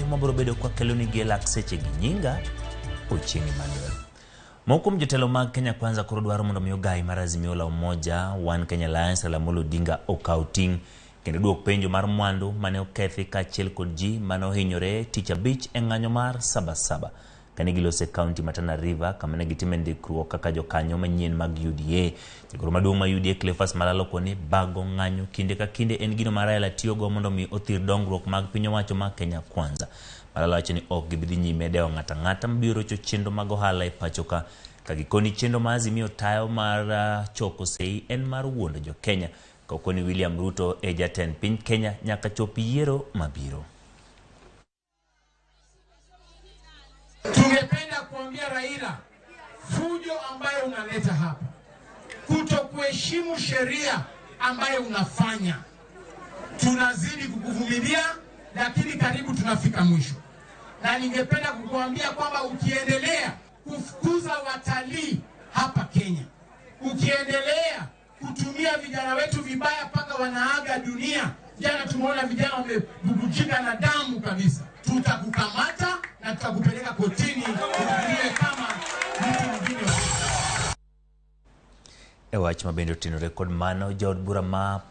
ripode mabiro bedo kwakelonigi e lak seche gi nyinga Ochieng' Emmanuel. Moko kuom jotelo mag Kenya Kwanza koro dwaro mondo mi ogai mar Azimio la Umoja One Kenya Alliance Raila Amolo Odinga okaw ting' kendo duok penjo mar mwandu mane okethi kaachiel kod ji mane ohinyore tich abich e ng'anyo mar Sabasaba kane giloso e kaunti ma Tana River kama ne gitime ndikruok kaka jokanyo manyien mag UDA. Jagoro maduong' ma UDA Cleophas Malala okoni bago ng'anyo kinde ka kinde en gino ma Raila tiyogo mondo mi othir dongruok mag piny owacho ma Kenya Kwanza. Malala wacho ni ok gibi dhi nyime dewo ng'ato ang'ata mabiro rocho chenro mag ohala e pacho ka ka gikoni chenro ma Azimio tayo mar choko sei en mar wuondo jo Kenya ka okoni William Ruto e jatend piny Kenya nyaka chop yiero mabiro. Tungependa kuambia Raila, fujo ambayo unaleta hapa, kutokuheshimu sheria ambayo unafanya, tunazidi kukuvumilia, lakini karibu tunafika mwisho. Na ningependa kukuambia kwamba ukiendelea kufukuza watalii hapa Kenya, ukiendelea kutumia vijana wetu vibaya mpaka wanaaga dunia, jana tumeona vijana wamebubujika na damu kabisa, tutakukamata na tutakupeleka kotini uhukumiwe kama mtu mwingine. E wach ma bende otenore kod mano, jaod bura ma